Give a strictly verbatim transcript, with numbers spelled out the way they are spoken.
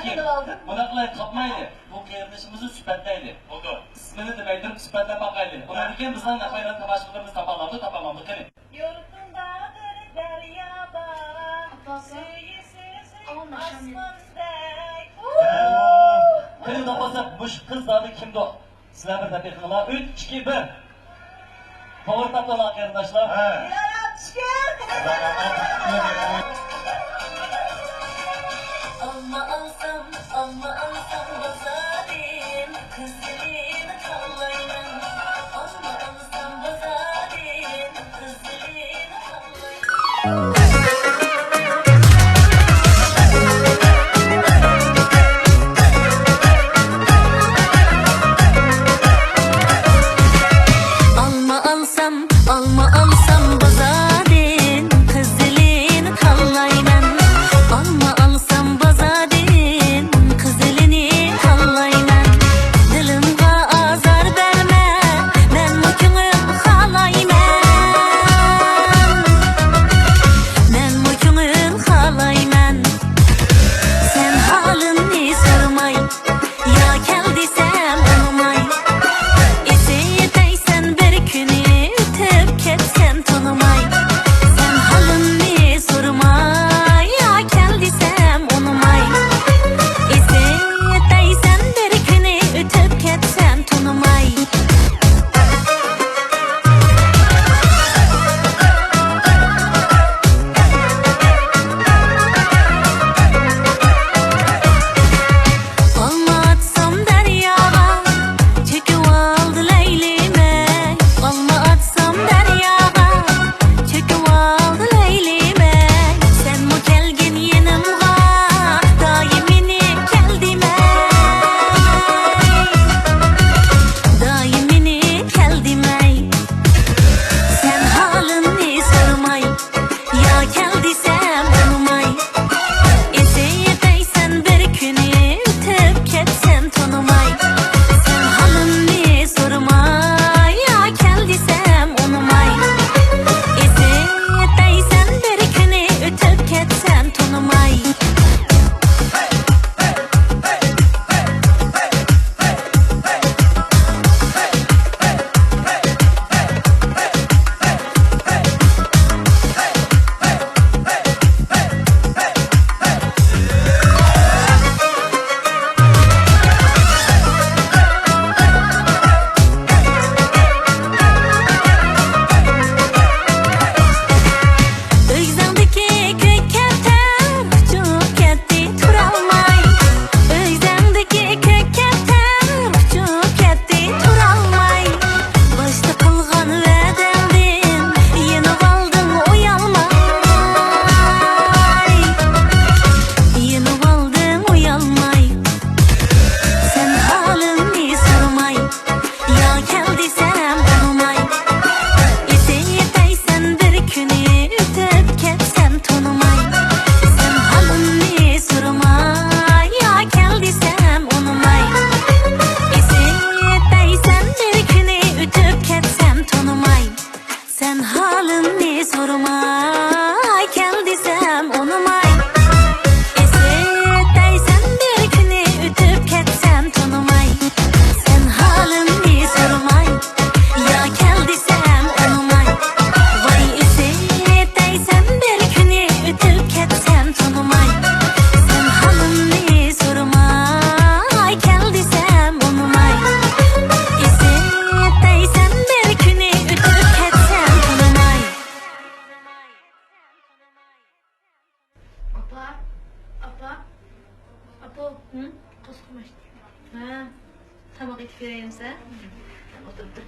كېيىن بۇنداق قىلايلى، تاپمايلى. بۇ قېرىندىشىمىزنى سۈپەتلەيلى. بولدى. ئىسمىنى دېمەي تۇرۇپ سۈپەتلەپ باقايلى. ئۇنىڭدىن كېيىن بىزنىڭ نەق مەيدان تاماشىبىنلىرىمىز تاپالامدۇ، تاپالمامدۇ، قېنى؟ يۇرتۇمدا بىر دەريا بار، سۈيى سۈزۈك ئاسماندەك. قېنى، ئۇنداق بولسا، مۇشۇ قىز زادى كىمدۇ؟ سىلەر بىر دەپ بېقىڭلار. ئۈچ، ئىككى، بىر. توغرا تاپتىڭلار، قېرىنداشلار. ھە. ياراپ شۈكۈر. ئالما ئالسام، ئالما ئالسام بازاردىن، قىزىلىنى تاللايمەن. ئالما ئالسام بازاردىن، قىزىلىنى تاللايمەن. ئالما ئالسام، ئالما ئالسام بازاردىن، قىزىلىنى تاللايمەن. ئالما ئالسام بازاردىن، قىزىلىنى تاللايمەن. دىلىمغا ئازار بەرمە، مەنمۇ كۆڭۈل خالايمەن. مەنمۇ كۆڭۈل خالايمەن. سەن ھالىمنى سورىماي، يا كەل دېسەم ئۇنىماي. ئېسىتەيسەن بىر كۈنى ئۆتۈپ كەتسەم تونۇماي. سەن ھالىمنى سورىماي، يا كەل دېسەم ئۇنىماي. ئېسىتەيسەن بىر كۈنى ئۆتۈپ كەتسەم تونۇماي. ئالما ئاتسام دەرياغا، چۆكۈۋالدى لەيلىمەي. ئالما ئاتسام دەرياغا، چۆكۈۋالدى لەيلىمەي. سەنمۇ كەلگىن يېنىمغا، دائىم مېنى كەل دېمەي. دائىم مېنى كەل دېمەي. سەن ھالىمنى سورىماي، يا كەل دېسەم ئۇنىماي. ئېسىتەيسەن بىر كۈنى ئۆتۈپ كەتسەم تونۇماي. سەن ھالىمنى سورىماي، يا كەل دېسەم ئۇنىماي. ئېسىتەيسەن بىر كۈنى ئۆتۈپ كەتسەم تونۇماي. ئۆگزەڭدىكى كۆك كەپتەر ئۇچۇپ كەتتى تۇرالماي. ئۆگزەڭدىكى كۆك كەپتەر ئۇچۇپ كەتتى تۇرالماي. باشتا قىلغان ۋەدەڭدىن يېنىۋالدىڭ ئۇيالماي. يېنىۋالدىڭ ئۇيالماي. سەن ھالىمنى سورىماي. يا كەل دېسەم ئۇنىماي. ئېسىتەيسەن بىر كۈنى ئۆتۈپ كەتسەم تونۇماي. سەن ھالىمنى سورىماي، يا كەل دېسەم ئۇنىماي. ئېسىتەيسەن بىر كۈنى ئۆتۈپ كەتسەم تونۇماي. سەن ھالىمنى سورىماي، كەل دېسەم ئۇنىماي. ئېسىتەيسەن بىر كۈنى ئۆتۈپ كەتسەم تونۇماي. سەن ھالىمنى سورىماي، يا كەل دېسەم ئۇنىماي. ۋاي ئېسىتەيسەن بىر كۈنى ئۆتۈپ كەتسەم تونۇماي. سەن ھالىمنى سورىماي، كەل دېسەم ئۇنىماي. ئېسىتەيسەن بىر كۈنى ئۆتۈپ كەتسەم تونۇماي. ئاپا، ئاپا، ئاپا. ھە؟ قورسىقىم ئاچتى. ھە، تاماق ئېتىپ بېرەيمسەن؟ ئولتۇرۇپ تۇر.